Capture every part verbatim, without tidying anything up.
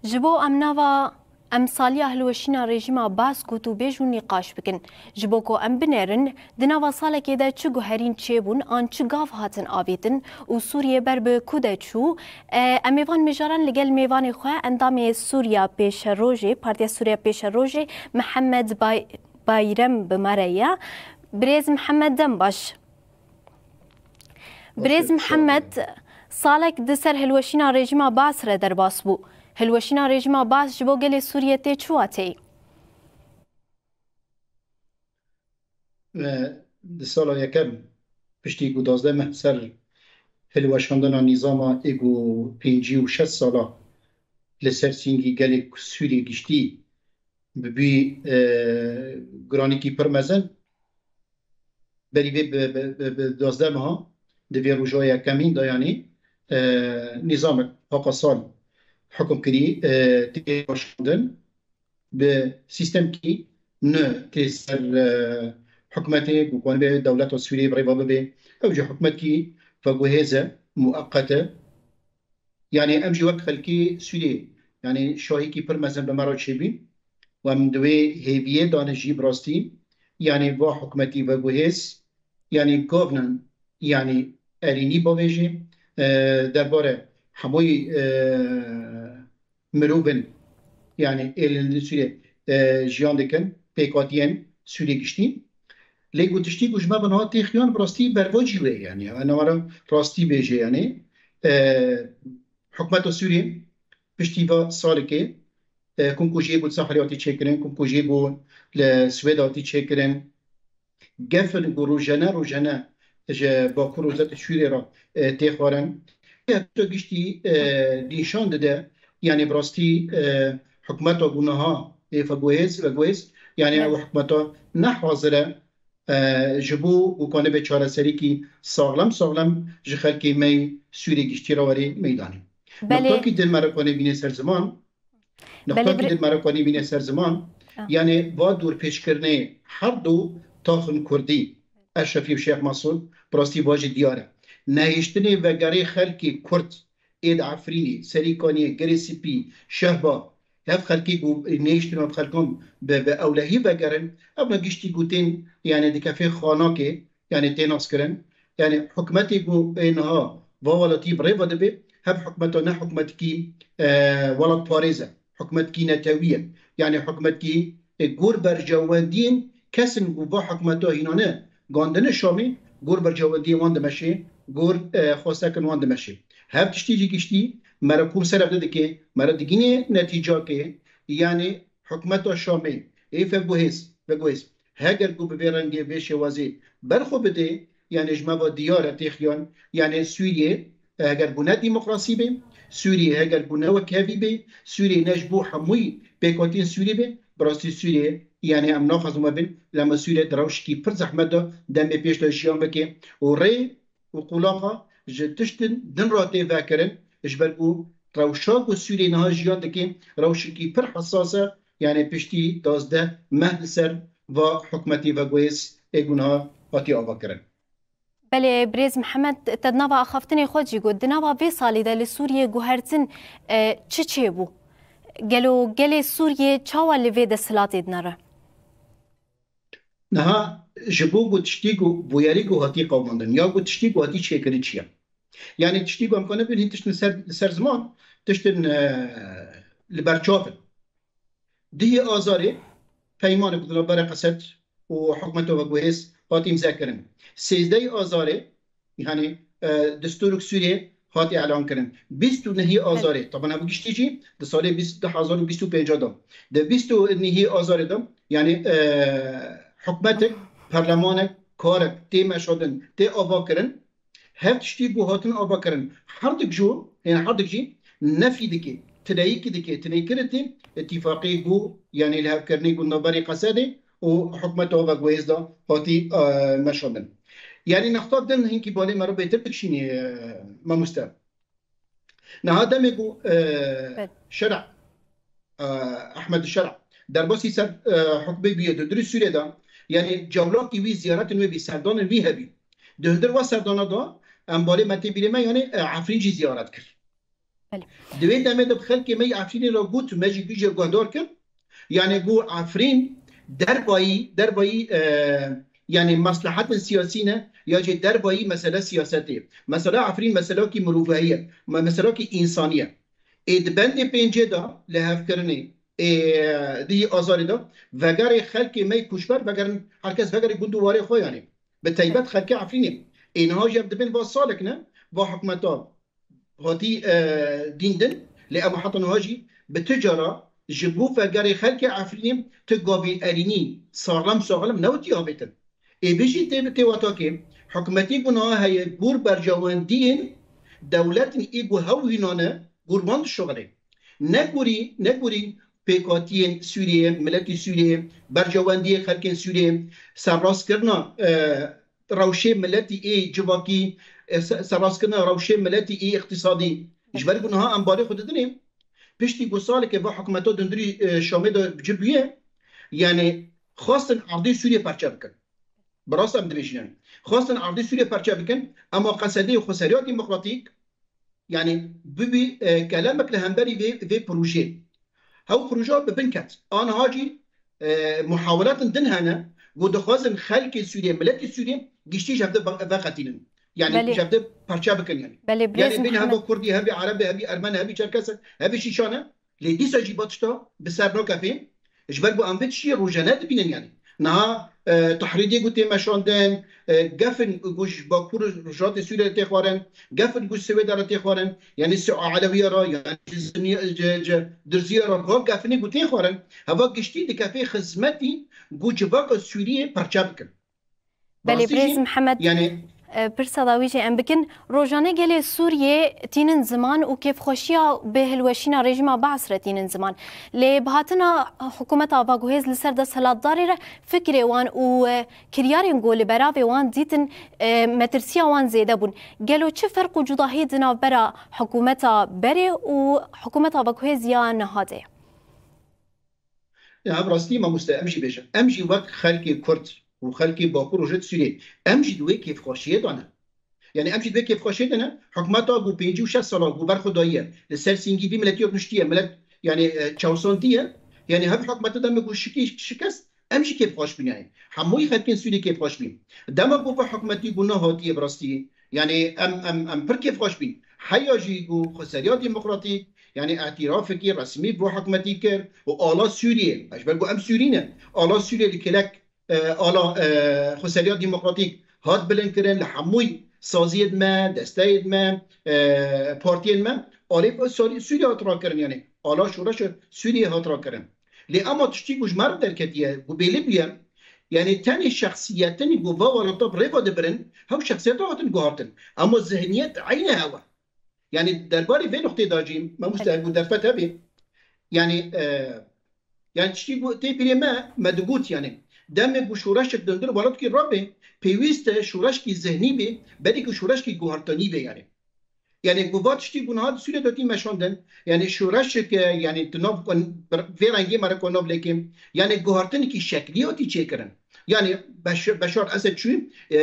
Ji bo em nava emsaliya hilweşîna rejîma Baas gotûbêj û nîqaş bikin. Ji bo ku em binêrin, di nava salekê de çi guherîn çêbûn an çi gav hatin avêtin û Sûriye ber bi ku de çû, e, em ê van mijaran li gel mêvanê xwe, endamê Sûriya Pêşerojê, Partiya Sûriya Pêşerojê, Mihemed Bay-, Bayrem bi me re ye. Birêz Mihemed, dem baş. Birêz Mihemed, salek di ser hilweşîna rejîma Baas re derbas bû. Hilweşîna rejîma Baas ji bo gelê Sûriye tê çi wateyê? E, di sala yekem piştî ku duwazdeh meh ser hilweşandina nîzama ê ku pêncî û şeş sala li ser sîngî gelê Sûriyê giştî bibî, e, giranîkî pir mezin. Berî vê bi, bi, bi, bi duwazdeh meha di vê roja yekemîn de, yanî, e, nîzamek paqasal hukum kirî, e, tê başandin, bi sîstemkî nû tê ser, e, hikûmetê, ku kanibê dewleta Sûriyê bi rê ve bibe. Ew jî hikûmetkî veguhêz e, mueqet e. Yanî em jî wek xelkê Sûriyê, yanî şahîkî pir mezin bi me re çêbî û em di wê hêviyê de ne jî bi rastî, yanî va hikûmetî veguhêz, yanî governance, yanî erênî bavêjê, e, derbare hemûyî, e, mirovên, yanî ê li Sûriyê, e, jiyan dikin, pêkhatiyên Sûriyê giştî. Lê ku tiştî ku ji me ve niha tê xiyan bi rastî bervacî wê, yanî, e, newara rastî bêje, yanî, e, hikûmeta Sûriyê piştî va salekê, e, komkujiyê ku li Sahelê hatî çêkirin, komkujiyê ku li Swêd hatî çêkirin, gefin ku rojane rojane ji Bakur û Rojhilatê Sûriyê re, e, tê xwarin. Heta giştî, e, nîşan dide, yanî bi rastî, e, hikûmeta ku niha ê veguhêz, veguhêz, yanî ew hikûmeta ne hazir e, e, ji bo ku kanibê çareserîkî saxlem saxlem ji xelkê me yê Sûriyê giştî re werê meydanê. Belê. Noktakî din me re kanê bîne ser ziman, Belê, Noktakî birê- din me re kanî bîne ser ziman, Ah. yanî va dorpêçkirinê her du taxin kurdî, Eşrefî û Şêx Mesûd, bi rastî va jî diyar e. Nehiştinê vegerê xelkê kurd ê di Efrînê, Serîkaniyê, Girê Spî, Şehba, hev xelkê ku nehiştin û xelkan bi, bi ewlehî vegerin, evna giştî ku tên, yanî dikefê xanakê, yanî tê naskirin. Yanî hikûmetê ku ê niha va welatî bi rê ve dibe, hev hikûmeta ne hikûmetkî, e, welatparêz e, hikûmetkî netewî ye. Yanî hikûmetkî, e, gor berjewendiyên kesên ku va hikûmeta hînane gandine Şamê, gor berjewendiyên wan dimeşe, gor, e, xwestekên wan dimeşe. Hev tiştî jî giştî me re kom ser ev dike, me re digîne netîcakê, yanî hikûmeta Şamê ê veguhêz, veguhêz, heger ku bi vê rengê, vê şêwazê berxwe bide, yanî ji me ve diyar e tê xiyan, yanî Sûriyê heger ku ne demokrasî be, Sûriyê heger ku ne wekhevî be, Sûriyê ne ji bo hemûyî pêkhatiyên Sûriyê be, bi rastî Sûriyê, yanî em naxwazin we bin, lê me Sûriye di rewşekî pir zehmet de demê pêş de jiyan bike û rê û qulaxa ji tiştin din re tê vekirin, ji ber ku rewşa ku Sûriyê niha jiyan dike, rewşekî pir hesas e, yanî piştî duwazdeh meh li ser va hikûmetê veguhêz ê ku niha hatiye avakirin. Belê, birêz Mihemed, te di nava axaftinê xwe jî got, di nava vê salê de li Sûriyê guhertin, e, çi çêbû? Gelo gelê Sûriyê çawa li vê desthilatê dinere? Niha ji bo ku tiştî ku bûyerî ku hatî qewimandin ya ku tiştî ku hatî çêkirin çi ye? Yanî tiştî ku em kanibin hîn tiştin ser, li ser ziman, tiştin, e, li ber çav in. Dihê Azarê peymanek di navbera Esed û hikûmeta veguhêz hat îmzekirin. Sêzdehê Azarê, yanî, e, destûrek Sûriyê hat îlan kirin. Bîst û nehê Azarê, taban ev giştî jî di salê bîst, du hezar û bîst û pênc de. Di bîst û nehê Azarê de, yanî, e, hikûmetek, perlemanek, karek tê meşandin, tê avakirin. Hev tiştî ku hatin avakirin, herdik jî, yanî herdik jî nefî dike, tineyikî dike, tineykirin tê îtîfaqê ku, yanî lihevkirinê ku navberê Esedê û hikûmeta veguhêz de hatî, e, meşandin. Yanî nexta din hinkî balê me re bêtir dikişînê, e, mamoste. Niha demê ku, e, Belê. Şera, e, Ehmed Şera derbasî ser, e, hukmê bûye di hundirê Sûriyê de, yanî cewlakî wî, ziyaretên wê bî, serdanên wî hebî. Di hundir wa serdana de em balê me tê bîrê me, yanî, e, Efrîn jî ziyaret kir. Belê. Di wê demê de bi xelkê me yê Efrînê re got, me jî gîjê guhdar kir. Yani got Efrîn derbayî, derbayî, e, yani meslehetên siyasî ne, ya jî derbayî mesele siyasetê. Mesela Efrîn meselakî mirovahî ye, me-, meselakî însanî ye. Ê di bendê pêncê de lihevkirinê, ê di yî azarê de vegerê xelkê me yê koçber vegerin, herkes vegerê gund û warê xwe yani. Bi taybet xelkê Efrînê. Ê niha jî ev dibên va salek ne, va hikûmeta hatî, e, dîn din, lê ema heta niha jî bi tu cara ji bo vegerê xelkê Efrînê tu gavê erînî saxlem saxlem newtî avêtin. Ê vê jî tê, tê watakê, hikûmetê ku niha heye gor berjewendiyên dewletên ê ku hew hînane gor wan dişuxilê. Ne gorî, ne gorî pêkhatiyên Sûriyê, miletî Sûriyê, berjewendiyê xelkên Sûriyê, serrastkirina, e, rewşê miletî ê civakî, e, se-, serrastkirina rewşê miletî ê îqtîsadî. Ji ber ku niha em barê xwe didinê, piştî ku saleke va hikûmeta dundirî, e, Şamê de ci bûye, yani xwestin erdê Sûriyê perçe bikin. Bi rast em dibêjin yani. Xwestin erdê Sûriyê perçe bikin, ema Qesedê û Xweseriya Demokratîk, yani bibî, e, kelemek li hemberî vê, vê projeyê. Hew proje bi bin ket. Aniha jî, e, muhawelatên din hene, ku dixwazin xelkê Sûriyê, miletê Sûriyê giştî ji hev de ve-, veqetînin. Yani Belê. ji hev de perçe bikin yani. Belê, birêz Yani bîn Mihemed. heva Kurdî, hevî Erebê, hevî Ermenê, hevî Çerkesê, hevî Şîşanê. Lê dîsa jî ba tişta bi ser nakefê. Ji ber ku em vê tiştiyê rojane dibînin yani. Niha, e, tehrîdê ku tê meşandin, e, gefin ku ji Bakur Rojhilatê Sûriyê tê xwarin, gefin ku ji Swêda re tê xwarin, yani Sî Elewiya re, yani ji Ziniya, ji, ji Dirziya re, ha gefinê ku tê xwarin, heva giştî dikefê xizmetî ku civaka Sûriyê perçe bikin. Belê, Rastî birêz jî, Mihemed, yani e, pirsa da wî jî em bikin. Rojane gelê Sûriyê tînin ziman û kêfxweşiya bi hilweşîna rejîma Baas re tînin ziman. Lê bi hatina hikûmeta veguhêz li ser desthilatdarê re fikrê wan û, e, kiryarên ku li beravê wan dîtin, e, metirsiya wan zêde bûn. Gelo çi ferq û cudahî di navbera hikûmeta berê û hikûmeta veguhêz ya niha de ye? Ya, bi rastî mamoste, em jî bêjin. Em jî wek xelkê Kurd û xelkê Bakur Rojhilat Sûriyê, em jî di wê kêfxweşiyê de ne. Yani em jî di wê kêfxweşiyê de ne. Hikûmeta ku pêncî û şeş sala ku ber xwe dayiye, li ser sîngî vî miletî rûniştiye, milet, yani, e, çewsandiye. Yani hev hikûmetê de me ku şikî-, şikest, em jî kêfxweş bîn yani. Hemûyî xelkên Sûriyê kêfxweş bîn. Dema ku va hikûmetî ku nehatiye bi rastî, yani em, em, em pir kêfxweş bîn. Heya jî ku Xweseriya Demokratîk, yani îtirafekî resmî bi hikûmetî kir û ala Sûriyê, ji ber ku em Sûrî ne, ala Sûriyê li kelek, e, ala, e, Xweseriya Demokratîk hat bilindkirin, li hemûy saziyên me, desteyên me, e, partiyên me, alê Sûrî-, Sûriyê hat rakirin, yani ala şoreşa Sûriyê hat rakirin. Lê ema tiştî ku ji me re derketiye, ku bêlî bûye, yani tenê şexsiyetên ku va welata bi rê ve dibirin, hew şexsiyeta hatin guhartin. Ema zihniyet eyne hew e. Yani derbarê vê nuqtê de jî, mamoste, ku derfet hebe, yani, e, yani tiştî ku tê bîrê me, me digot yani, demê ku şoreşek dundir welatkî rabe, pêwîst e şoreşkî zihnî be, berî ku şoreşkî guhartanî be yani. Yani ku va tiştî ku niha di Sûriyê de tî meşandin, yani şoreşek, e, yani di nav, vê rengê me re ku nav lêkê, yani guhartinekî şeklî hatî çêkirin. Yani Beş-, Beşar Esed çû, e,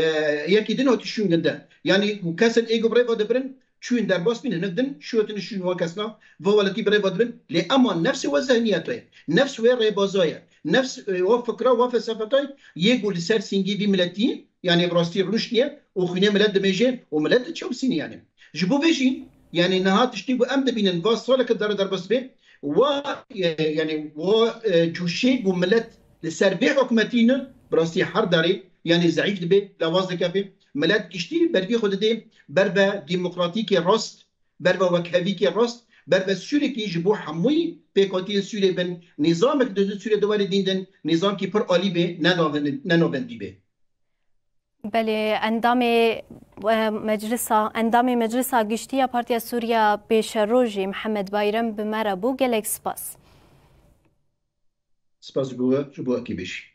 yekî din hatî şûn ginde. Yani ku kesên ê ku bi rê ve dibirin, çûn derbas bîn, hinek din şûyetin şûn wan kesna, va welatî bi rê ve dibin. Lê ema nefsê we zihniyeta ye, nefs wê rêbaza ye, nefs, e, wa fikra, wa felsefeta ye, yê ku li ser sîngî vî miletî, yani bi rastî rûniştiye û xwînê milet dimêje û milet diçewsîne yani. Ji bo vê jî, yani niha tiştî ku em dibînin va saleke dere derbas be, wa, e, yani wa, e, cûşê ku milet li ser vê hikûmetî ne, bi rastî her derê, yani zeîf dibe, lawaz dikeve. Milet giştî bervî xwe didê ber ve demokratîkê rast, ber ve wekhevîkê rast, ber ve Sûrekî ji bo hemûyî pêkhatiyên Sûrê bin, nîzamek di Sûrê de were dîn din, nîzamkî pir alî bê, ne navend-, ne navendî bê. Belê, endamê, e, meclisa, endamê Meclisa Giştî ya Partiya Sûriya Pêşerojê Mihemed Bayrem bi me re bû. Gelek spas. Spas ji bo we, ji bo ekîbê jî.